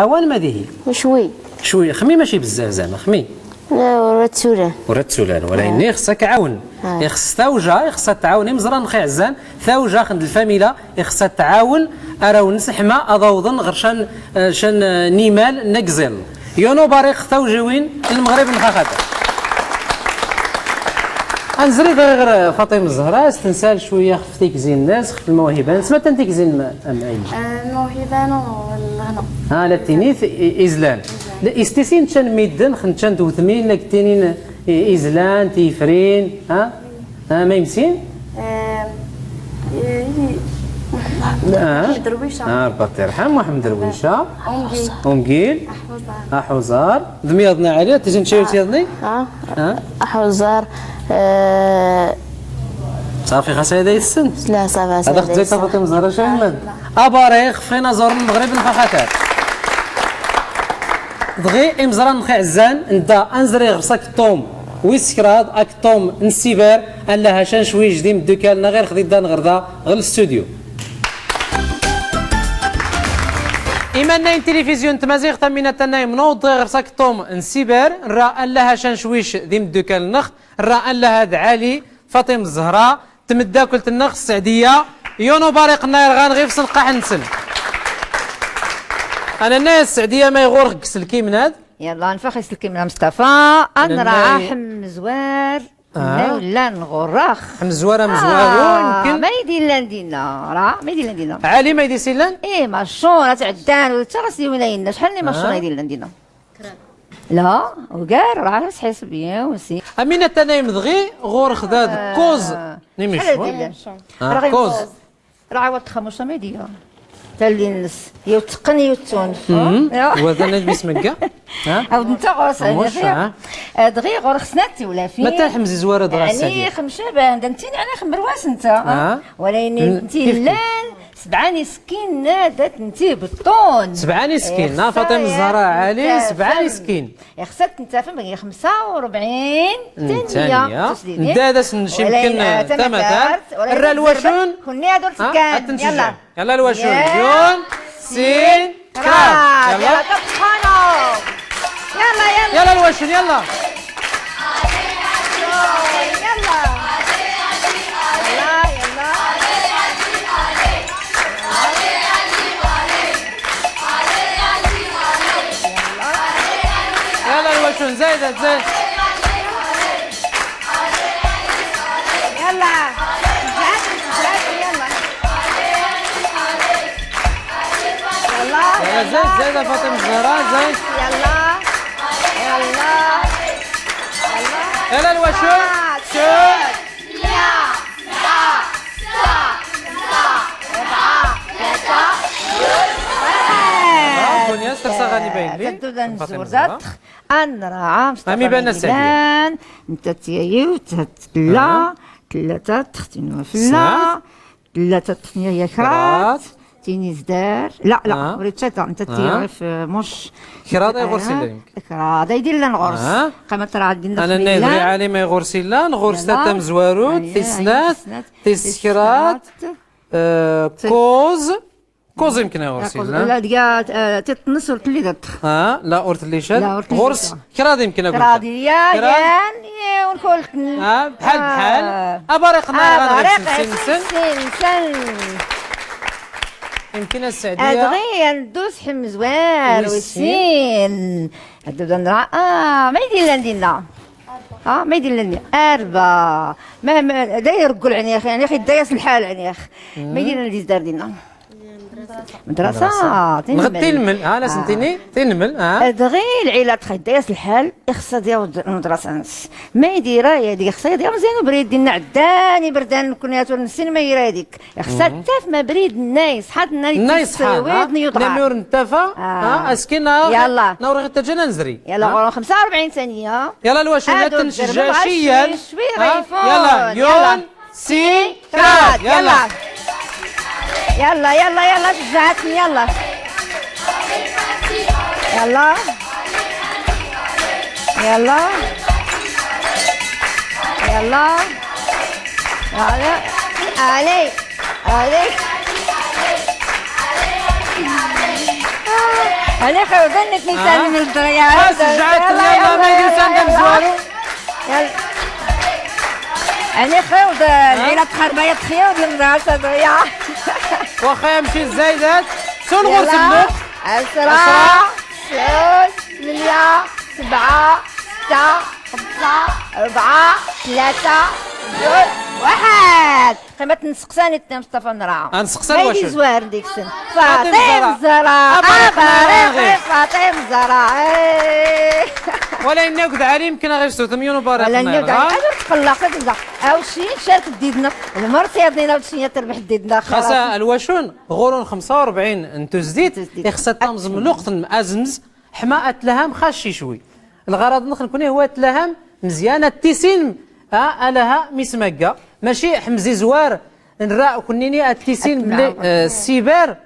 اوان ما ديهي شوي شوي خمي ماشي بزاف زعما خمي. لا ورا تسولان. ورا تسولان ولكن خصك عاون. خص ثوجه خصها تعاون مزران خي عزان ثوجه خند الفاميلا خصها تعاون اراو نسحما اضوضن غرشان شان نيمال نكزل يونو باريق ثوجوين المغرب نخاخات. انزري غير فاطمة الزهراء استنسال شوية خفتيك زين الناس خف الموهبة سمعت انت زين ام اي الموهبة نو الغنى ها لا تينيث ازلان لا استسين تشان ميدن خنتشان توثمين لك تينين ازلان تيفرين ها ها ما يمسين درويشه ربي يرحم محمد درويشه اونجيل احوزار دمياضنا عليا تجي نشاور تيضني احوزار صافي خاص هذا يسن لا صافي هذا خديت فاطمة الزهراء شاهد اباريخ فينا زور المغرب نفخاتات دغي امزران نخي عزان ندا انزري غرسك الطوم ويسكراد اكطوم نسيبر ان لها شان شوي جديد دوكالنا غير خديت دان غردا غير الاستوديو. إيمان ناين تلفزيون تمازيغ تمينا تنايم نوض غرسك طوم نسيبر را ان لها شان شويش ديم دوكال نخ را ان لها دعالي فاطمة الزهراء تمدا كلت النخ السعديه يونو باريق الناير غان غير في سنقاح نسن. انا الناس السعديه ما يغور كسل كيمناد يلا نفخ الكيمنا مصطفى انا راه حمزوار ولا نغرخ حمزوار مزوار يمكن ما يدير لاندينا راه ما يدير لاندينا علي ما يدير سيلان ايه ماشون راه تعدان وتا راسي ولا شحال اللي ماشون يدير لاندينا لا وكار راه تحس بيا وسي امينه تنايم دغي غور خداد كوز نيمي راه كوز راه عاود خمسة ما يدير تا اللي نس يتقن يتونف وذا بسمكا عاود انت غرس دغي غور خصنا ولا فين متى حمزي زواره دغا يعني خمسة بان انت يعني خمرواس انت ولكن انت لان سبعاني سكين نادت انت بالطون سبعاني سكين نا فاطمة الزهراء علي سبعاني سكين خصك انت فهم 45 ثانية ندادا شي يمكن ثمثال الرا الوشون كني هادو السكان يلا يلا الوشون يون سين كراب يلا يلا يلا يلا الوشون يلا يلا زايدة زايد يلا يلا يلا زايد زايدة فاطمة الزهراء زايد يلا يلا يلا الوشون شون 3 4 أن مصطفى ميلان انت تيايو تلا ثلاثة تختينو فلا ثلاثة تختينو هي كرات تيني زدار لا لا وريت شتا انت تيعرف مش كرادا يغرسي لا يمكن كرادا يدير لنا نغرس قامت راه عندنا انا نايضري علي ما يغرسي لا نغرس تاتا مزوارود تيسنات تيسكرات كوز كوز يمكن غرسي لا لا ديال تتنص ورت اللي درت لا ورت اللي شاد غرس كراد يمكن اقول كراد يا يا ونقول بحال بحال اباريق نار سن سن يمكن السعديه دغيا ندوز حمزوار وسين هادو نرا ما يدير لنا دينا ما يدير لنا أربعة ما داير رجل يعني اخي يعني اخي دايس الحال يعني اخ ما يدير لنا دار دينا مدرسة نغدي المل ها لا سنتيني تنمل دغي العيلة تخي دايس الحال خصها ديال المدرسة نس ما يديرها يا ديك خصها ديال مزيان وبريد ديالنا عداني بردان كنيات ونسين ما يرا هذيك خصها تاف ما بريد النايس حد النايس نمور نتافا اسكينا يلا نوري غير تجينا نزري يلا 45 ثانية يلا الواشون تنشجع شوي يلا يون سين كراد يلا يلا يلا يلا شجعتني يلا يلا يلا يلا يلا علي علي. انا خوضنك نسلم الدريا. شجعت يلا ما يدوس زوالو. انا خوض العيلة تخربيه تخيوض المدرسة دريا. واخا يمشي الزايدات سون غور سمو 10 9 8 7 6 5 4 3 2 1. قيمة نسقساني مصطفى نرا. نسقسان واش زوار ديك السنة. فاطمة الزهراء أبارك فاطمة الزهراء. ولا إنك دعالي يمكن غير سوت مليون وبارك. ولا إنك دعالي أنا تقلقت بزاف. أو شي شارك ديدنا المرتي دينا وشي تربح ديدنا. خاصة الواشون غورون 45 انتو زديت خاصها تمزم الوقت أزمز حما أتلهم خاشي شوي. الغرض نخ نكون هو أتلهم مزيانة التيسين ألها مسمكة ماشي حمزي زوار نرا كنيني التيسين بلي السيبر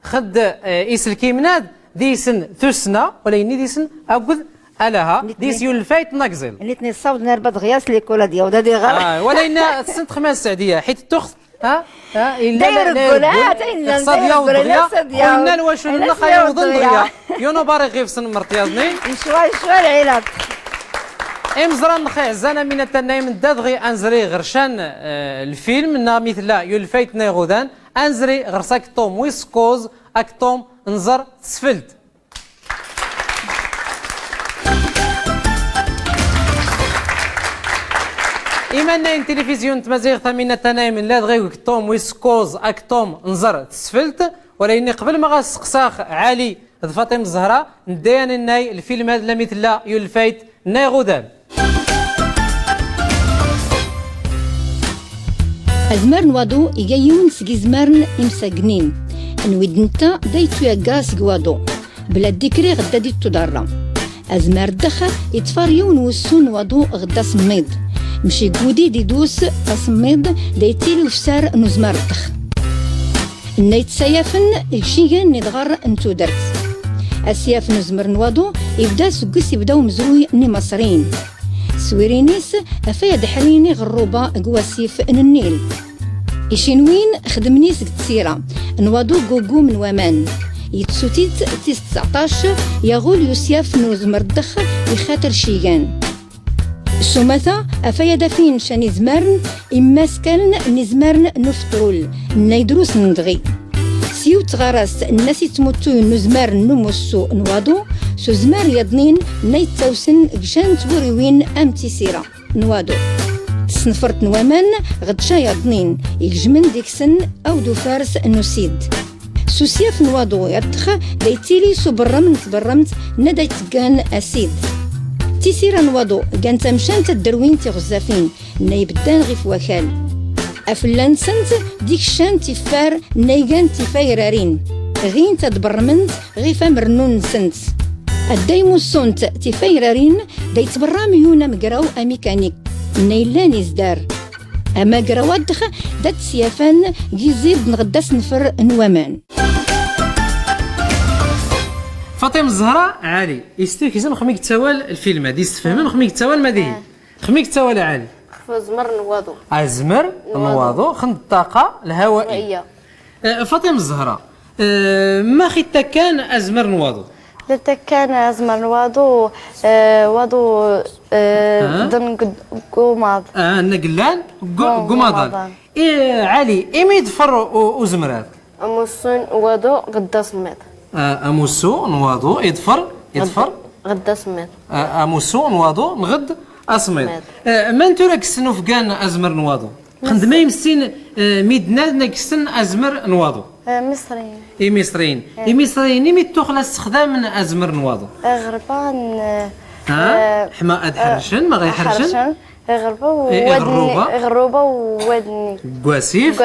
خد إيسلكي مناد ديسن ثسنا ولا يني ديسن أقود ألها ديس يولفايت ناكزل. نيتني الصوت نربط غياس ليكولا ديال دي غير ولا إن سنت خمس السعدية حيت التخت ها إلا داير الكولات قلنا الواش النخا يوضن دغيا يونو باري غير في سن مرتياضني شوي شوي العلاج. امزران نخي عزانا من التنايم دادغي انزري غرشان الفيلم نا مثل يولفايت نيغودان انزري غرساك طوم ويسكوز اكطوم نزر تسفلت. إيمان تلفزيون تمازيغ ثمينة تنايم لا دغي كطوم ويسكوز اكطوم نزر تسفلت. ولكن قبل ما غاسقساخ علي فاطمة الزهراء نديان الناي الفيلم هذا مثل يولفايت نيغودان. أزمار نوادو إيجايون سكي زمارن إمساقنين نويد نتا دايتو ياكا سكوادو بلا ديكري غدا دي تدارا أزمار الدخ يتفاريون وسون وادو غدا سميض مشي كودي دي دوس أسميض دايتيلي وفسار نزمار الدخ نيت سيافن الشيغان ندغر نتودرت أسياف نزمر نوادو يبدا سكس يبداو مزروي ني مصرين سويرينيس أفايا دحريني غروبة قواسيف النيل إشينوين خدمني سكتسيرة نوادو غوغو من وامان يتسوتيت تيس 19 يغول يوسياف نوزمر الدخ يخاطر شيغان سوماثا أفايا دافين شاني زمارن إما سكالن نزمارن نفترول نيدروس ندغي سيو تغرس الناس يتموتو نزمار نموسو نوادو سو زمار يضنين نيتاوسن جشان توريوين أم تيسيرا نوادو تسنفرت نوامان غدشا يضنين يجمن ديكسن أو دو فارس نسيد سوسياف نوادو يدخ ديتيلي سو برمت برمت ندا يتقان أسيد تيسيرا نوادو كان تمشان تدروين تغزافين نيبدان غيف وكال أفلان سنت ديك شان تفار نيغان تفايرارين غين تدبرمنت غيفا مرنون سنت الدايمو سنت تفايرارين داي تبرام يونا مقراو أميكانيك نيلان يزدار أما قراو دات سيافان جيزيد نغدا سنفر نوامان. فاطمة الزهراء علي يستوكيزم خميك تسوال الفيلم هادي يستفهم خميك تسوال مادي خميك تسوال علي زمر نواضو ازمر نواضو خند الطاقة الهوائية. فاطمة الزهراء ما خيتا كان ازمر نواضو؟ لا كان ازمر نواضو واضو ضمن قماض نقلان قماضان. علي ايمي يدفر وزمرات اموسون واضو غدا سميط اموسو نواضو يدفر يدفر غدا سميط اموسو نواضو نغد أصمد. ما انتو راك السنو فكان أزمر نواضو خدمة يمسين ميدنا نكسن أزمر نواضو مصريين. إي مصريين إي مصريين إي ميتوخ استخدام من أزمر نواضو غربان ها حما أد حرشن ما غيحرشن غربة وواد غروبة وواد النيل قواسيف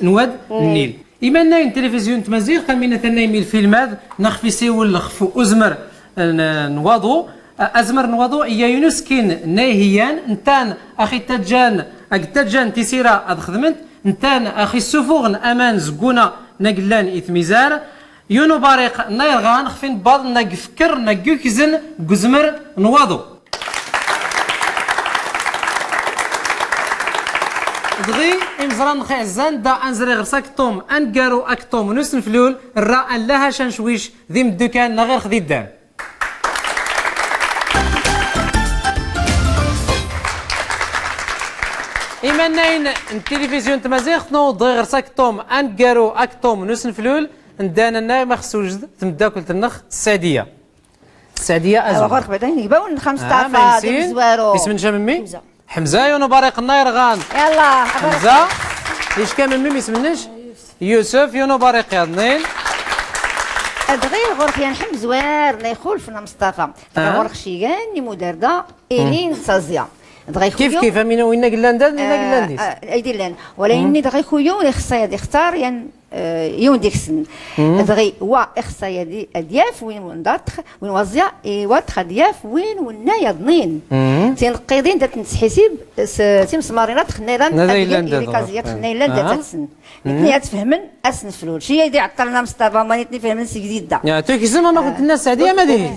نواد النيل. إما ناين تلفزيون تمازيغ خمينا تنايمي الفيلم هذا نخفي سيول خفو أزمر نواضو أزمر نواضو إيا يونس كين ناهيان نتان أخي تجان أك تجان تيسيرا أد خدمنت نتان أخي السفوغن أمان زقونا نقلان إثميزار يونو باريق نايرغان خفين بعض نقفكر نقوكزن قزمر نواضو. دغي امزران خعزان دا انزري غرساك طوم انكارو اكطوم نوسن فلول الرا ان لها شنشويش ذي مدوكان لا غير خديدان. إيمان ناين التلفزيون تمازيغ تنوض غير ساكتوم انكارو اكطوم نوسن فلول ندانا الناي ما خصو وجد تمداكل تنخ السعديه السعديه ازول غرق بعدا يباون 15 ديال زوارو. اسم نجا ممي حمزة يونو باريق الناير غان. يلا حمزة ايش كان ممي اسمنش يوسف يونو باريق يضنين. ادغي غرق يا حمزوار لا يخولفنا مصطفى غرق شيغان مدرده الين سازيا. كيف كيف امينه وين قلان وين قلان ديس ايدي لان ولكن دغي خويا اللي خصها يختار ين يون ديك السن دغي وا خصها يدي ادياف وين ونداتخ وين وزيا ايوا دياف وين ونا يضنين تنقيضين دات نتحسب تيمسمارينات خنيلان كازيات خنيلان دات السن نتني تفهمن اسن فلول شي يدي عطلنا مصطفى ما نتني فهمن سيدي يا تو كيزم ما قلت الناس السعديه ما دي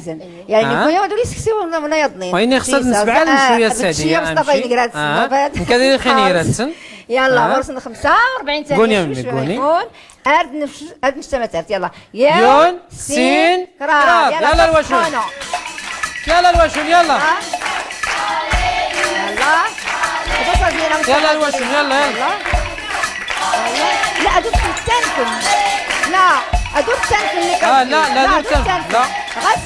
يعني خويا هادو اللي سكسيو ونا يضنين وين خصها نسبعه شوية السعديه مصطفى يقرا كادير خنيرات سن. يلا غرسنا 45 ثانية. قوني امي قوني. ارد نفش ارد نشتمتات. يلا يون سين كراب. يلا الوشون يلا الوشون يلا يلا يلا الوشون يلا يلا. لا ادوك التانكم لا ادوك التانكم اللي كان لا لا ادوك التانكم لا غاس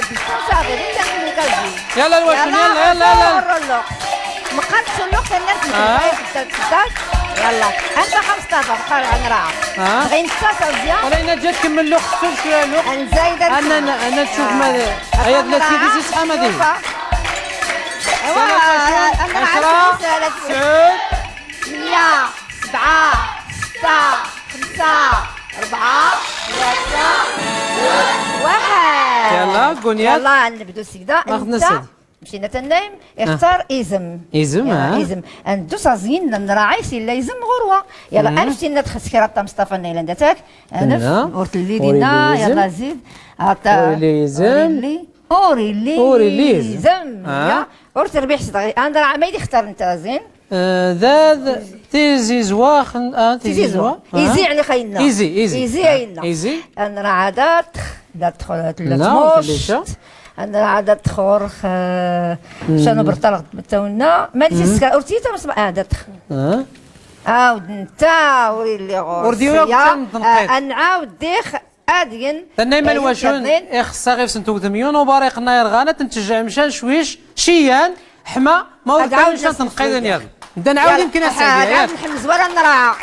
بالصافي التانكم اللي كان. يلا الوشون يلا يلا يلا مقال سلوك الناس يلا انت 15 بقى نراعى غير نتصل ولا انا جات كمل له خصو شوية الوقت نزايد انا تشوف ما هي بلاتي دي سي ما دي. ايوا انا 10 9 8 7 6 5 4 3 1. يلا قونيات يلا نبدو السيدة. انت مشينا تنايم اختار ازم ازم ازم اندو سازين نراعي سي لا يزم غروه. يلا انف سينا تخسكرا تا مصطفى نايلان داتاك انف ورتلي دينا. يلا زيد اوريلي زم اوريلي اوريلي زم يا ورت ربيح صدغي انا ما يختار انت زين ذا تيزيزوا تيزيزوا ايزي يعني خاينا ايزي ايزي ايزي عينا ايزي انا عادات لا تدخل لا انا عادة خورخ شنو برطلق تاونا ما نسيت ورتيتا مسمع عادة عاود انت وري غور ورديو نعاود ديخ ادين تنايم الواشون خصها غير سنتو ثميون وباريق الناير غانا تنتجع مشان شويش شيان حما ما ورتاوش تنقيض يلا نبدا نعاود يمكن السعديه نعاود نحمز ولا نراعى.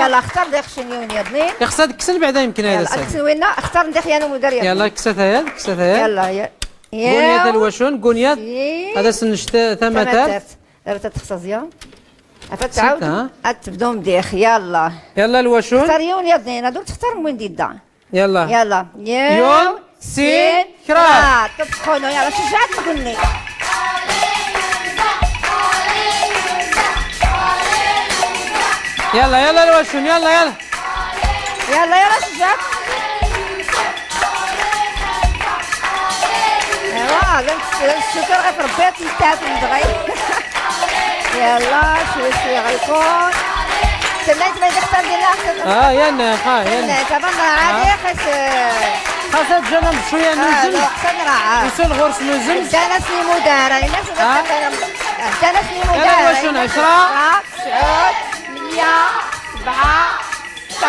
يلا اختار ديخ شنيون يا اثنين خصها تكسل بعدا يمكن هذا السعديه يلا كسل اختار نديخ يا مدير يلا كسات كسات يلا يا قونيات الواشون قونيات هذا سنشت ثمتات دابا تخصصيا فتعاود تبداو مديخ. يلا يلا الواشون اختار يون يا اثنين هادو تختار وين ديدا. يلا يلا يون سين كرا تدخلوا. يلا شجعت تقولني يلا يلا الواشون يلا يلا يلا يلا شجعت. ايوا الشكر غير ربي تيتاكل دغيا. يلا شوي شوي غيكون سمعت ما يختار ديالنا. يلا يلا تبان عادي خاص تجنب شوية نوزن خاص نراعى وصل غرس نوزن دانا سني مدارة الناس دانا سني مدارة. يلا الواشون 10 9 8 7 6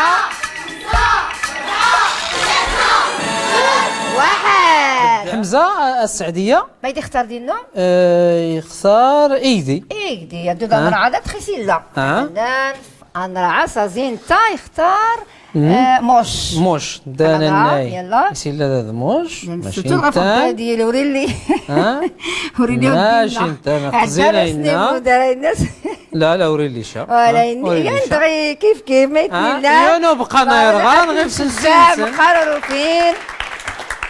1. حمزة السعديه ما يدي اختار ديالنا يختار ايدي ايدي يدو نراعى تخيسيلا نراعى سازين تا يختار موش موش دانا الناي يلا يسيلا هذا موش ماشي انت ديال وريلي وريلي ماشي انت قزينا لا لا وريلي شا ولا يندغي كيف كيف ما يتني يونو بقى نايرغان غير في سلسلة بقى روفين.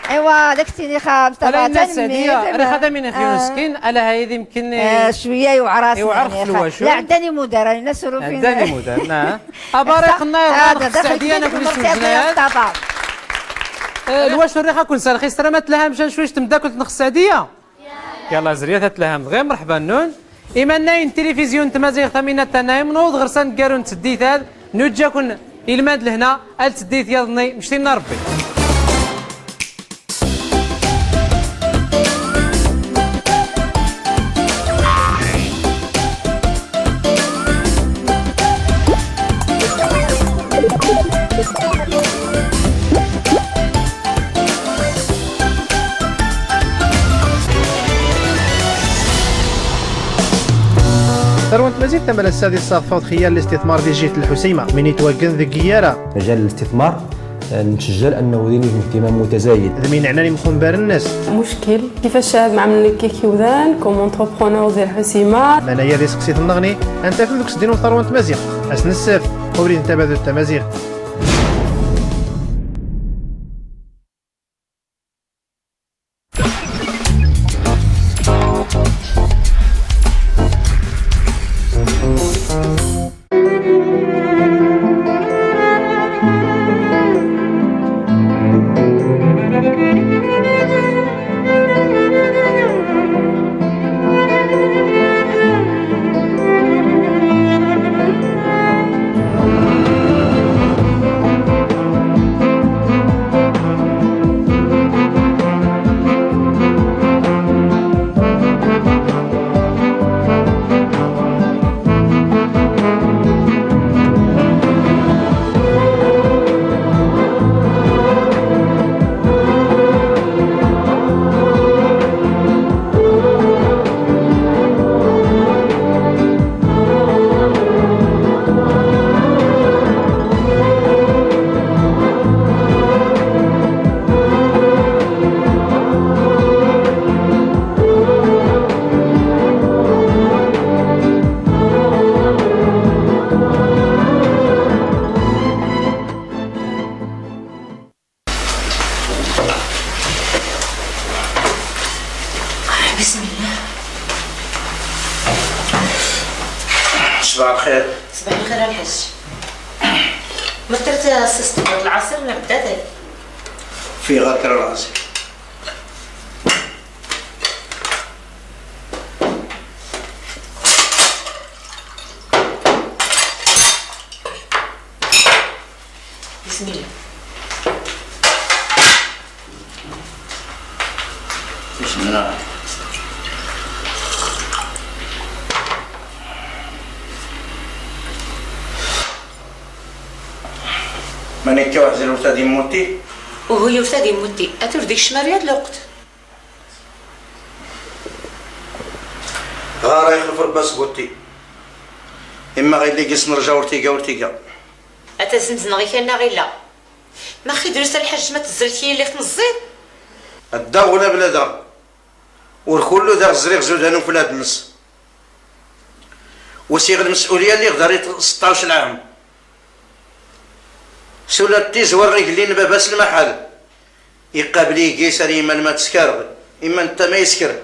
ايوا داك السيني خام ولا السعديه راه خدامين في مسكين على هذه يمكن شوية يوعراس يوعرف الواشون. لا عندني مدير انا سروفين عندني مدير نعم اباريق الناير السعديه انا كل سوجنات الواشون ريخا كون سالخي راه ما تلهمش شويش تمدا كنت نخ السعديه. يلا زريات تلهم غير مرحبا نون. إيمان ناين تلفزيون تمازيغ ثمينة تنايم نوض غرسان كارون تديثال نوجاكن الماد لهنا التديث يظني مشتينا ربي. ثروة مزيد ثمن السادس صافوت خيال الاستثمار في جهة الحسيمة من يتوجن ذي مجال الاستثمار نسجل انه ذي اهتمام متزايد ذمين عناني مخنبار الناس مشكل كيفاش مع من كيكيودان comme entrepreneur ديال الحسيمه من هي اللي سقسيت النغني انت في ذوك سدين ثروة مزيغ اسن الساف قبري تبادل التمازيغ. بسم الله. صباح الخير. صباح الخير الحاج. ما درت سيستم العصير ولا بدات؟ في غير العصير. بسم الله. بسم الله. ماني كواحد الوسادي موتي وهو الوسادي موتي اتور ديك الشماريات الوقت غارا يخلف رباس بوتي اما غير اللي قيس نرجع ورتيكا ورتيكا اتا زنزن غير كان غير لا ما خي درس الحاج ما تزرتي اللي خنزيد الدا ولا بلادا والكل دار الزريق زودانو في الهاد النص وسيغ المسؤولية اللي غدار 16 عام سولا تيزور رجلين باباس المحل يقابلي كيسر إما ما تسكر إما انت ما يسكر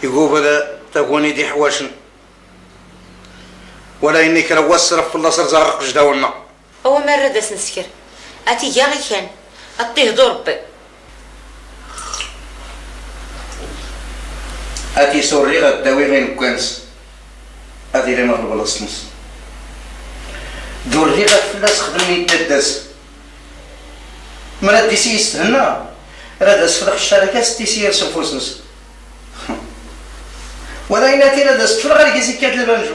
يقول تاكوني دي حواشن ولا إني كرا الصرف في الله زرق جداولنا هو ما رداس نسكر أتي يا غي كان أطيه دور ربي أتي سوري غداوي غير كانس أتي لي مغلب بلاص نص دور لي غفلاس خدمني الدداس مرا ديسي يستهنى راه داس فرق الشركة ستيسي يرسم فوسنس ولا إلا تيرا داس تفرغ غير كيسي كات البانجو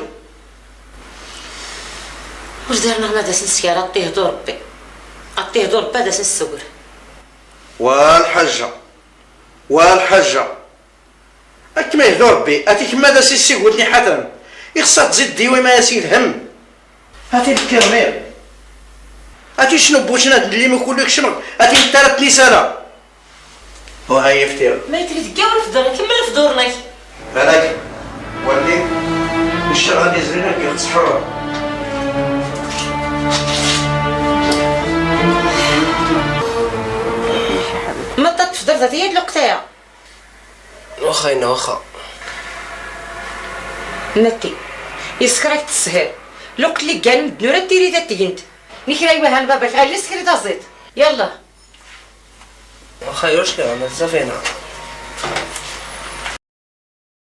واش درنا ما داس نسكر عطية دور ربي عطية دور ربي داس نسور والحاجة والحاجة أكما يهدو ربي أتي كما داس يسيقودني حتى يخصها تزيد ديوي ما ياسي الهم هاتي الكرمير هاتي شنو بوشنا اللي ما كلك شمر هاتي ثلاث سنة وهاي فتير ما يتريد كاع في دارك كمل في دورنا بالك ولي الشغل يزرينا كيتصحر ما تفضل ذاتي الوقت واخا انا واخا نتي يسكرك تسهر لوقت اللي كان مدنورة ديري تاتينت نكرا يوهان بابا غير سكري تزيد يلا واخا يوش لي انا بزاف هنا.